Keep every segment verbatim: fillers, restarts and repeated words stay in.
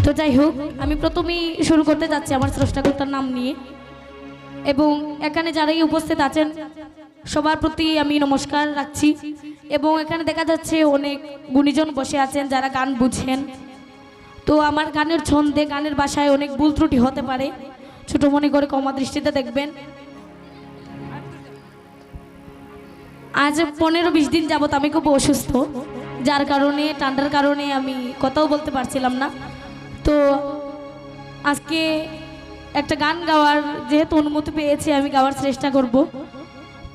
তো যাই হোক, আমি প্রথমেই শুরু করতে যাচ্ছি আমার স্রষ্টাকর্তার নাম নিয়ে। এবং এখানে যারাই উপস্থিত আছেন, সবার প্রতি আমি নমস্কার রাখছি। এবং এখানে দেখা যাচ্ছে অনেক গুণীজন বসে আছেন, যারা গান বুঝেন। তো আমার গানের ছন্দে, গানের ভাষায় অনেক ভুল ত্রুটি হতে পারে, ছোট মনে করে ক্ষমা দৃষ্টিতে দেখবেন। আজ পনেরো বিশ দিন যাবত আমি খুব অসুস্থ, যার কারণে, ঠান্ডার কারণে আমি কথাও বলতে পারছিলাম না। তো আজকে একটা গান গাওয়ার যেহেতু অনুমতি পেয়েছি, আমি গাওয়ার চেষ্টা করব।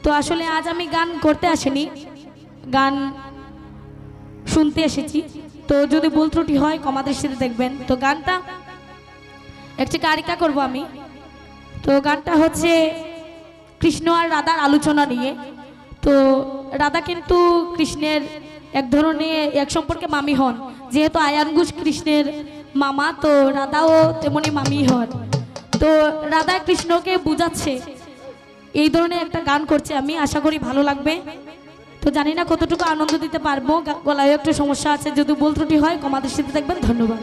তো আসলে আজ আমি গান করতে আসিনি, গান শুনতে এসেছি। তো যদি ভুল ত্রুটি হয়, ক্ষমা দৃষ্টিতে দেখবেন। তো গানটা একটি কারিকা করব আমি। তো গানটা হচ্ছে কৃষ্ণ আর রাধার আলোচনা নিয়ে। তো রাধা কিন্তু কৃষ্ণের এক ধরনের, এক সম্পর্কে মামি হন, যেহেতু আয়ান ঘোষ কৃষ্ণের মামা, তো রাধাও তেমনি মামি হন। তো রাধা কৃষ্ণকে বুঝাচ্ছে, এই ধরনের একটা গান করছি আমি, আশা করি ভালো লাগবে। তো জানি না কতটুকু আনন্দ দিতে পারবো, গা-, গলায় একটু সমস্যা আছে, যদি ভুল ত্রুটি হয় ক্ষমা দৃষ্টিতে দেখবেন। ধন্যবাদ।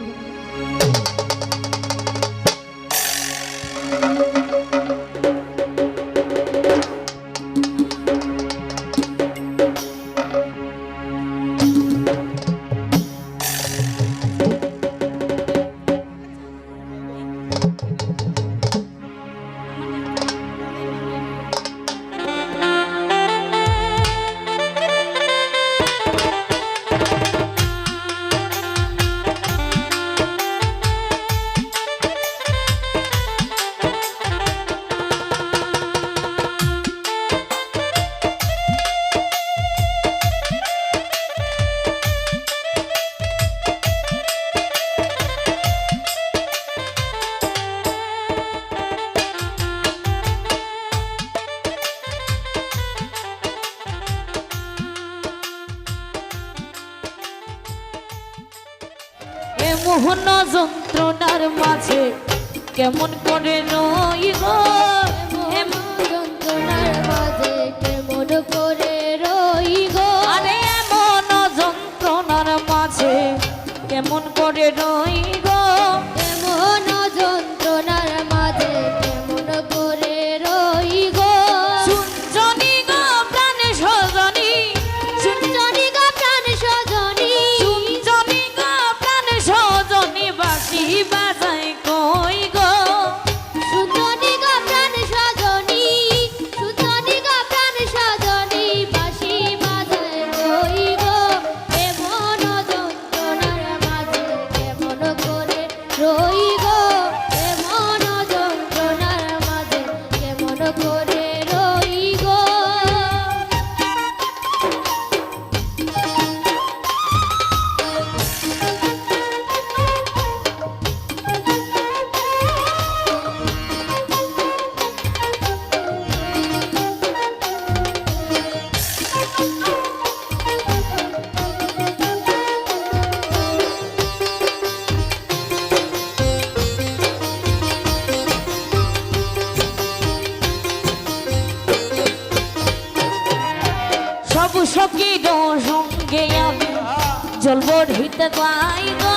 এমন যন্ত্রণার মাঝে কেমন করে রই গো, এমন যন্ত্রণার মাঝে কেমন করে রই গো। আরে এমন যন্ত্রণার মাঝে কেমন করে রই গো, এমন যন্ত্রণার মাঝে কেমন করে রই গো। শুনছনি গো প্রাণ স্বজনী, শুনছনি গো প্রাণ স্বজনী, শুনছনি গো প্রাণ স্বজনী, বাঁশি বাজাই কই গো। শুনছনি গো প্রাণ স্বজনী, শুনছনি গো প্রাণ স্বজনী, বাঁশি বাজাই কই গো। এমন যন্ত্রণার মাঝে কেমন করে রই গো, এমন যন্ত্রণার মাঝে কেমন করে রই গো। সব সখীর সঙ্গে আমি জল ভরিতে যাই গো।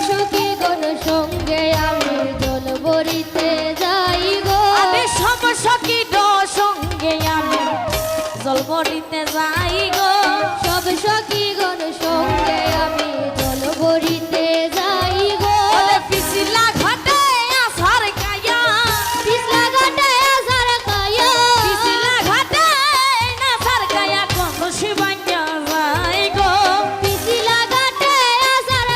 সখীগণ সঙ্গে আমি জল ভরিতে যাই গো। আমি সব সখীর সঙ্গে আমি জল ভরিতে যাই গো। সব সখীগণ সঙ্গে আমি জল ভরিতে যাই গো। ওরে পিছলা ঘাটে আছাড় খাইয়া, পিছলা ঘাটে আছাড় খাইয়া, পিছলা ঘাটে আছাড় খাইয়া কলসি ভাঙ্গিয়া যাই গো। পিছলা ঘাটে আছাড়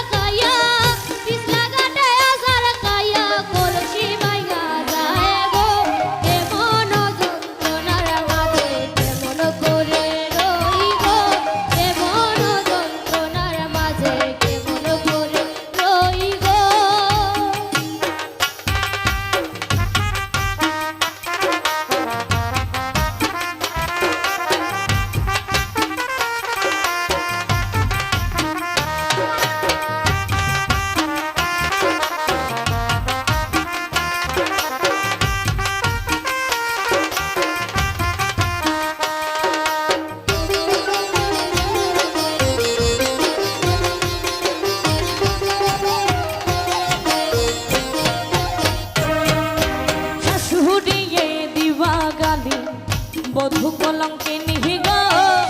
কলঙ্কিনী গো।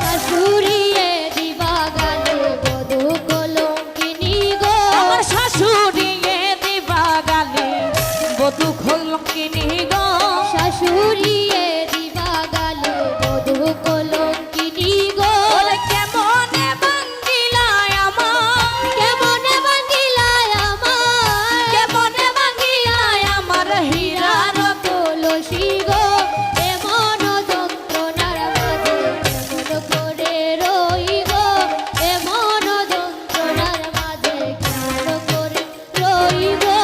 শাশুড়িয়ে দিবা গালি, বধূ কলঙ্কিনী গো। আমার শাশুড়িয়ে দিবা গালি, বধূ কলঙ্কিনী গো। শাশুড়িয়ে দিবা গালি, বধূ কলঙ্কিনী গো। ওরে কেমনে ভাঙ্গিলায় আমার, কেমনে ভাঙ্গিলায় আমার, কেমনে ভাঙ্গিলায় আমার হীরার কলসি গো। এমন যন্ত্রণার মাঝে কেমন করে রই গো, এমন যন্ত্রণার মাঝে কেমন করে রই গো।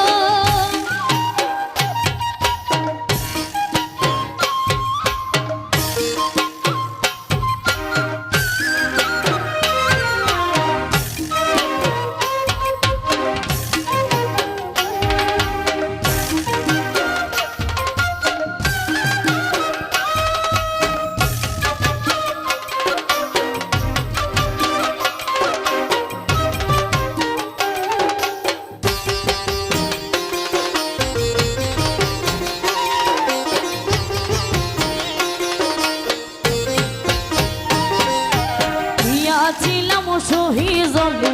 গিয়াছিলাম সই জলে,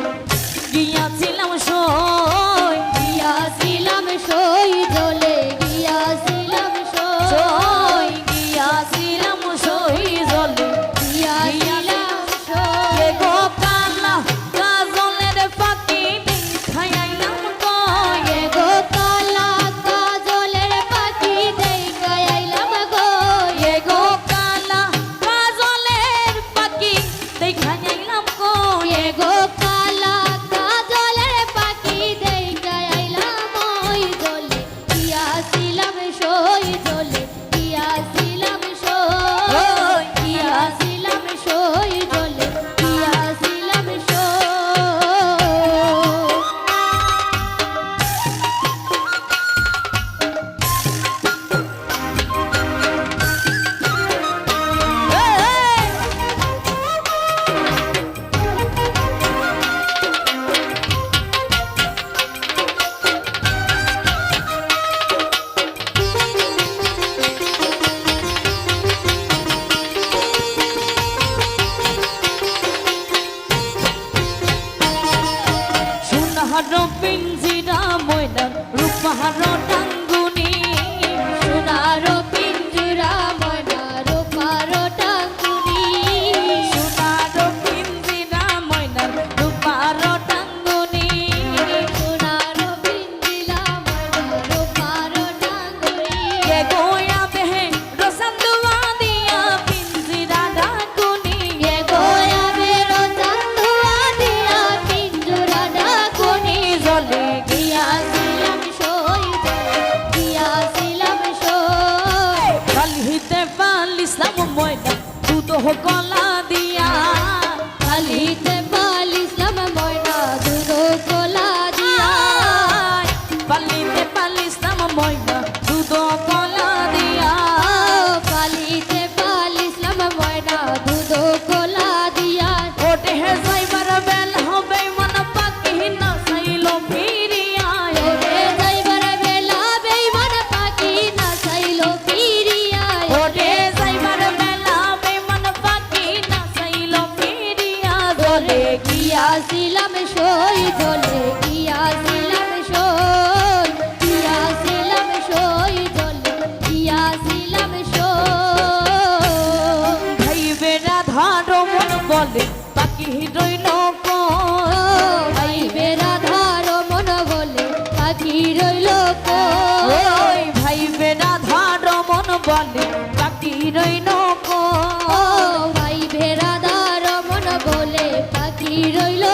গিয়াছিলাম সই, গিয়াছিলাম সই জলে, গিয়াছিলাম সই, সই, গিয়াছিলাম সই জলে, গিয়াছিলাম সই। এগো কালা কাজলের পাখি দেখাইলাম কই, এগো কালা কাজলের পাখি দেখাইলাম কই, এগো কালা কাজলের পাখি দেখাইলাম কই, এগো কালা কাজলের পাখি দেখাইলাম ওই জলে, গিয়াছিলাম সই জলে, গিয়াছিলাম সই, গিয়াছিলাম সই জলে, গিয়াছিলাম সই। সোনার পিঞ্জিরা ময়না, রূপার টাঙ্গুনি। সোনার পিঞ্জিরা ময়না, রূপার টাঙ্গুনি। সোনার পিঞ্জিরা ময়না, রূপার টাঙ্গুনি। সোনার পিঞ্জিরা ময়না, রূপার টাঙ্গুনি। এগো আবেরো চান্দুয়া দিয়া পিঞ্জিরা ডাকুনি। এগো আবেরো চান্দুয়া দিয়া পিঞ্জিরা ডাকুনি। জলে গিয়াছিলাম সই জলে, গিয়াছিলাম সই। পালিতে পালিছিলাম ময়না দুধ কলা দিয়া। পালিতে পালিছিলাম ময়না দুধ কলা দিয়া। পালিতে পালিছিলাম ময়না দুধ কলা দিয়া। পালিতে পালিছিলাম ময়না দুধ কলা দিয়া। ওরে যাইবার বেলা বেইমান পাখি না চাইলো ফিরিয়া। ওরে যাইবার বেলা বেইমান পাখি না চাইলো ফিরিয়া। ওরে যাইবার বেলা বেইমান পাখি না চাইলো ফিরিয়া। জলে গিয়াছিলাম সই, জলে গিয়াছিলাম সই, গিয়াছিলাম সই, জলে গিয়াছিলাম সই। ভাইবে রাধার মন বলে পাখি রইল কই। ভাইবে রাধার মন বলে পাখি রইল কই। ওই ভাইবে রাধার মন বলে পাখি রইল কই। ও ভাইবে রাধার মন বলে পাখি রইল